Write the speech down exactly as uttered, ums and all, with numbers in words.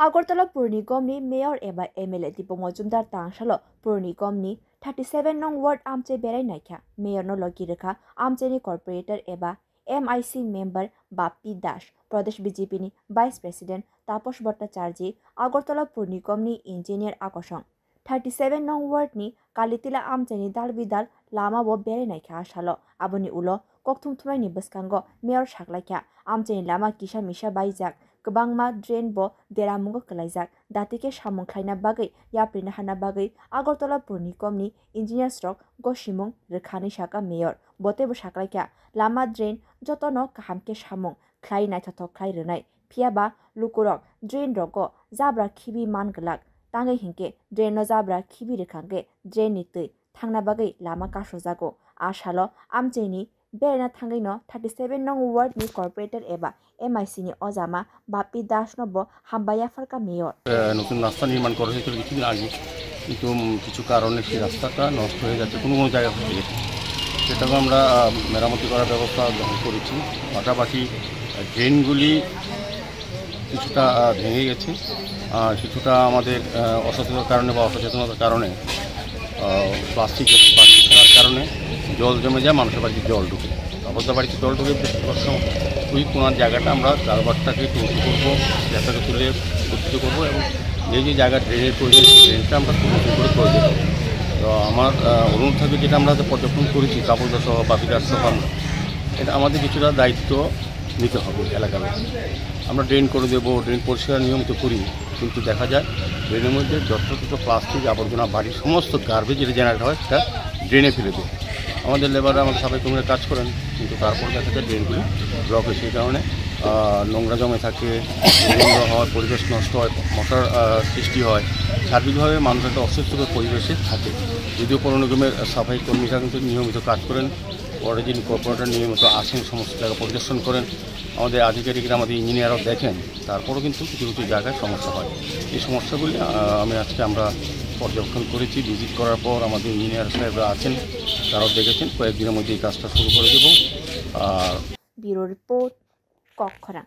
Agartala Pur Nigamni Mayor eba M L A Deepak Majumdar tangsalo Pur Nigamni thirty seven nong ward amchai berai naikha. Mayorno logi rwkha amchaini corporator eba M I C member Bappi Das, Pradesh B J P ni Vice President Taposh Bhattacharjee, Agartala Pur Nigamni engineer Akosong. Thirty seven nong ward ni Kalitila amchaini dal bidal lama bo berai naikha a salo. Aboni ulo kokthum thumnaini bwskango mayor saklaikha, amchaini lama kisa misa baijak, kwbangma drain bo deramungo kwlaijak. Dati khe samung khlaina bagwi, yapri naharna bagwi Agartala Pur Nigamni engineers rok gosimung rwkha hinwi sakha mayor. Bo teibo saklaikha, lama drain jotono kaham khe samung khlai naithothok khlai rwnai. Phiya ba lukurok drain rogo jabra khibi man glak. Tangwi hinkhe drain no jabra khibi rwkha hwnkhe drain ni twi thangna bagwi lama kasojago. A salo amchaini beraina thangwi no thirty seven nong ward ni corporator eba M I C ni ojama Bappi Das no bo hambai yapharkha mayor. আহ, নতুন রাস্তা নির্মাণ করা হয়েছিল কিছুদিন আগে, কিন্তু উম, কিছু কারণে সেই রাস্তাটা নষ্ট হয়ে যাচ্ছে, কোনো কোনো জায়গা ফেটে গেছে। সেটাকে আমরা আহ, মেরামতি করার ব্যবস্থা গ্রহণ করেছি। পাশাপাশি আহ, ড্রেনগুলি কিছুটা আহ, ভেঙে গেছে, আর কিছুটা আমাদের আহ, অসচেতনতার কারণে বা অসচেতনতার কারণে প্লাস্টিক প্লাস্টিক ফেলার কারণে জল জমে যায়, মানুষের বাড়িতে জল ঢুকে। তারপর তো বাড়িতে জল ঢুকে বেশ কষ্ট। ওই কোনার জায়গাটা আমরা কালভার্টটাকে একটু উঁচু করবো, জায়গাটাকে তুলে একত্রিত করবো এবং যে যে জায়গা ড্রেনের প্রয়োজন, সেই ড্রেনটা আমরা খুব উঁচু করে করে দেবো। তো আমার আহ, অনুরোধ থাকবে, যেটা আমরা যে পর্যবেক্ষণ করেছি কাপড় সহ বাপিদার সহ আমরা, এটা আমাদের কিছুটা দায়িত্ব নিতে হবে এলাকার। আমরা ড্রেন করে দেবো, ড্রেন পরিষ্কার নিয়মিত করি, কিন্তু দেখা যায় ড্রেনের মধ্যে যতটুকু প্লাস্টিক আবর্জনা, বাড়ির সমস্ত গার্বেজ যেটা জেনারেট হয়, সেটা ড্রেনে ফেলে দেয়। আমাদের লেবার, আমাদের সাফাই কর্মীরা কাজ করেন, কিন্তু তারপর দেখা যায় ড্রেনগুলি ব্লক হয়। সেই কারণে আহ, নোংরা জমে থাকে, দুর্গন্ধ হয়, পরিবেশ নষ্ট হয়, মশার আহ, সৃষ্টি হয়। সার্বিকভাবে মানুষ একটা অস্বস্তিকর পরিবেশে থাকে। যদিও পৌর নিগমের সাফাই কর্মীরা কিন্তু নিয়মিত কাজ করেন, ওয়ার্ডের যিনি কর্পোরেটর নিয়মিত আসেন, সমস্ত জায়গা পরিদর্শন করেন, আমাদের আধিকারিকরা, আমাদের ইঞ্জিনিয়াররাও দেখেন, তারপরও কিন্তু কিছু কিছু জায়গায় সমস্যা হয়। এই সমস্যাগুলি আহ, আমি আজকে আমরা পর্যবেক্ষণ করেছি। ভিজিট করার পর আমাদের ইঞ্জিনিয়ার সাহেবরা আছেন, তারাও দেখেছেন। কয়েকদিনের মধ্যে এই কাজটা শুরু করে দেবো। আর ব্যুরো রিপোর্ট, কক্ষরাং।